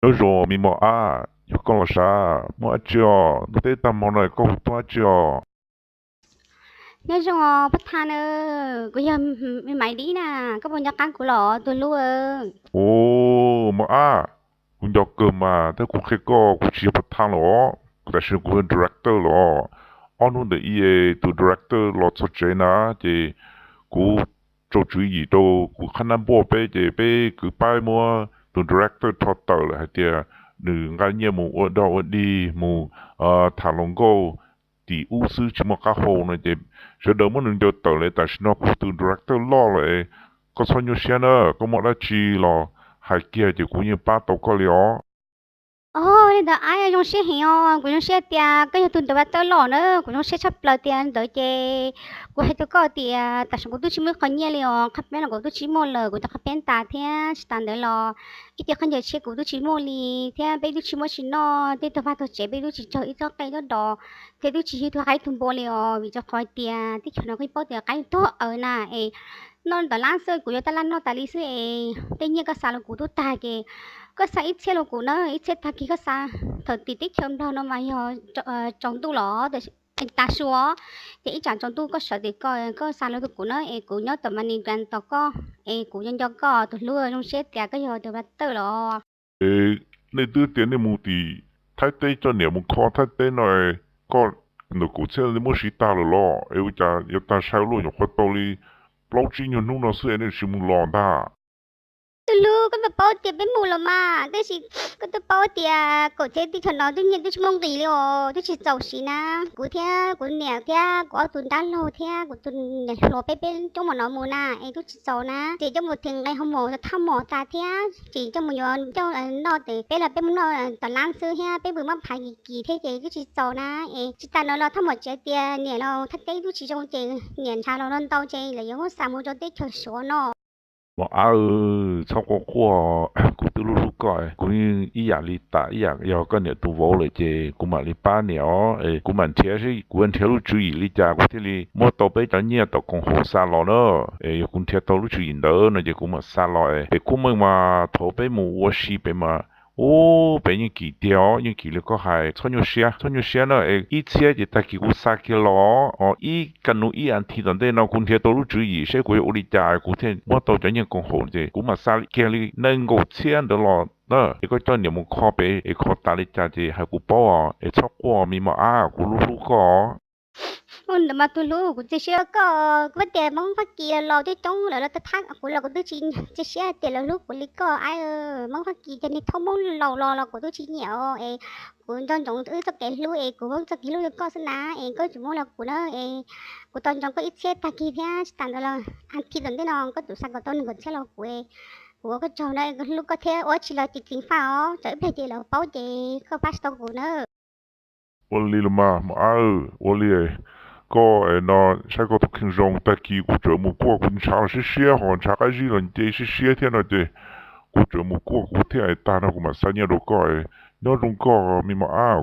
Nyob zoo me mos ab, yog koj los sav, muaj dab tsi os? Ntuj teb tag hmo no koj hu tuaj dab tsi os? Nyob zoo os Paj Thaj na, kuv yog me Maiv Dib na, koj puas nco qab kuv los tus hlub? Ua, mos ab, kuv nco kawg mas, tab kuv qhia koj kuv tsis yog Paj Thaj los, tam sim no kuv yog director los. Ob hnub ntawm i tus director los txog tsev na, ces kuv tso tswv yim rau kuv qhab nab npuaj peb, ces peb kwv pab muab tus director rho tawm lawm hais tias nws nqa nyiaj mus ua dog ua dig, mus tham hluas nkauj tim ub xwb tsis muaj qab hau no, ces sawv daws muab nws ncaws tawm lawm. Tam sim no kuv tus director loj lawm, koj txhob nyuaj siab na, koj muaj dab tsi los hais kiag ces kuv yeej pab tau koj li os. Ua li ntawd ab, zoo siab heev os, kuv zoo siab tias koj yog tus director loj na, kuv zoo siab tshaj plaws tias ntawd ces kuv hais rau koj tias tam sim kuv twb tsis muaj ib qho nyiaj li os, qhov peb los kuv twb tsis muaj lawm, kuv cov qhov peb tas thiab tsis tas ntawd los ib ce khaub ncaws tshiab kuv twb tsis muaj li, thiab peb twb tsis muaj tsis noj, tej tug vaj tug tsev peb twb tsis raug ib txoj qe txoj dos, thiab twb tsis yug tug qaib tug npua li os, vim rau qhov tias teb chaws no koj paub tias qaib tuag aws na, es noj tom lab xwb kuv yuav tab laj noj tas li xwb es tej nyiaj koj xa los kuv twb tag ces koj xa ib txhiab los kuv na, ib txhiab tag kis koj xa. Thaum tim teb chaws Nplog no mas yog tsaus ntuj los tas su, ces ib tsam tsaus ntuj koj sawv tim ko koj xa los rau kuv na, es kuv nyob tom MoneyGram tos koj, es kuv nco nco koj tus hlub, zoo siab tias koj yog tus vaj tawj los. Es nej twb tias nej mus tim Thaib teb coj niam mus kho Thaib teb no, koj ntawm kaum txhiab nej muab siv tag lawm los es ua cas yuav tag sai luaj, nyuam qhuav tau li plaub tsib nyuag hnub no xwb es nej tsis mus los ntag? Tus hlub, koj twb paub tias peb mus los mas, tab sis koj twb paub tias kaum txhiab teb chaws no twb nyiaj twb tsis muaj nqis li os, twb tsis txaus siv na. Kuv thiab kuv niam thiab kuv ob tug dab laug thiab kuv tus niam hluas peb, peb coj mus no mus na es twb tsis txaus na, ces coj mus thim nqe hauv mos thaj mos tas thiab ces coj mus yuav coj noj ces peb los peb mus noj tom lab xwb thiab peb mus muab phav kis kis thiab ces twb tsis txaus na. Es tsis tas no los thaj mos tsev tias niam los Thaib teb twb tsis zoo ces niam ntshav los no ntau ces lawv yuav muab xa mus rau teb chaws Suav no. Mos ab, txhob quaj quaj, kuv twb hlub hlub koj, kuv yeej ib yam li tas ib yam, yog koj niam tus vauv lawm ces kuv mam li pab niam os, kuv mam nrhiav seb kuv nrhiav lub tswv yim li cas kuv thiaj li muab tau peb cov nyiaj tom koom haum xa los na. Es yog kuv nrhiav tau lub tswv yim ntawd no ces kuv mam xa los. Pem Kub Meej mas thaum peb mus ua si pem mas, ub, pem yeej kim tiag os, yeej kim li koj hais, txhob nyuaj siab, txhob nyuaj siab na. Ib txhiab ces tag kis kuv xa kiag los os, ib ka nus ib as thiv tom ntej no kuv nrhiav tau lub tswv yim seb kuv yuav ua li cas kuv thiaj muab tau cov nyiaj koom haum ces kuv mam xa kiag li nees nkaum txhiab ntawd los na. Es koj coj niam mus kho pem es kho tas li cas ces hais kuv paub os, es txhob quaj me mos ab, kuv hlub hlub koj. Ua ntawd mas tus hlub, kuv txiav siab koj, kuv tias Hmoob Fab Kis los los coob coob lawm los thab kuv los kuv twb tsis txiav siab tias lawv hlub kuv li koj. Hmoob Fab Kis cov niag thoob Hmoob laus los los kuv twb tsis nyiam os. Es kuv nco ntsoov wb txoj kev hlub es kuv muab txoj kev hlub rau koj xwb na, es koj tsis muab los kuv na. Es kuv tos ntsoov koj ib txhiab tag kis thiab tsis tas ntawd los as thiv tom ntej no koj tsum xa kom tau nees nkaum txhiab los kuv. Kuv ua koj tsaug na, hlub koj thiab ua tsis los ceev ceev faj os, tsam ib pliag ces lawv paub ces koj pab tsis tau kuv na. Ua li los mas mos ab, ua li koj no, saib koj tus kheej zoo, tag kis kuv tseem mus kuaj, kuv ntshav los siab siab ho ntshav qab zib los nce siab siab thiab no ces kuv tseem mus kuaj kuv thiab es tag no kuv mam xa nyiaj rau koj. Nyob zoo koj me mos ab.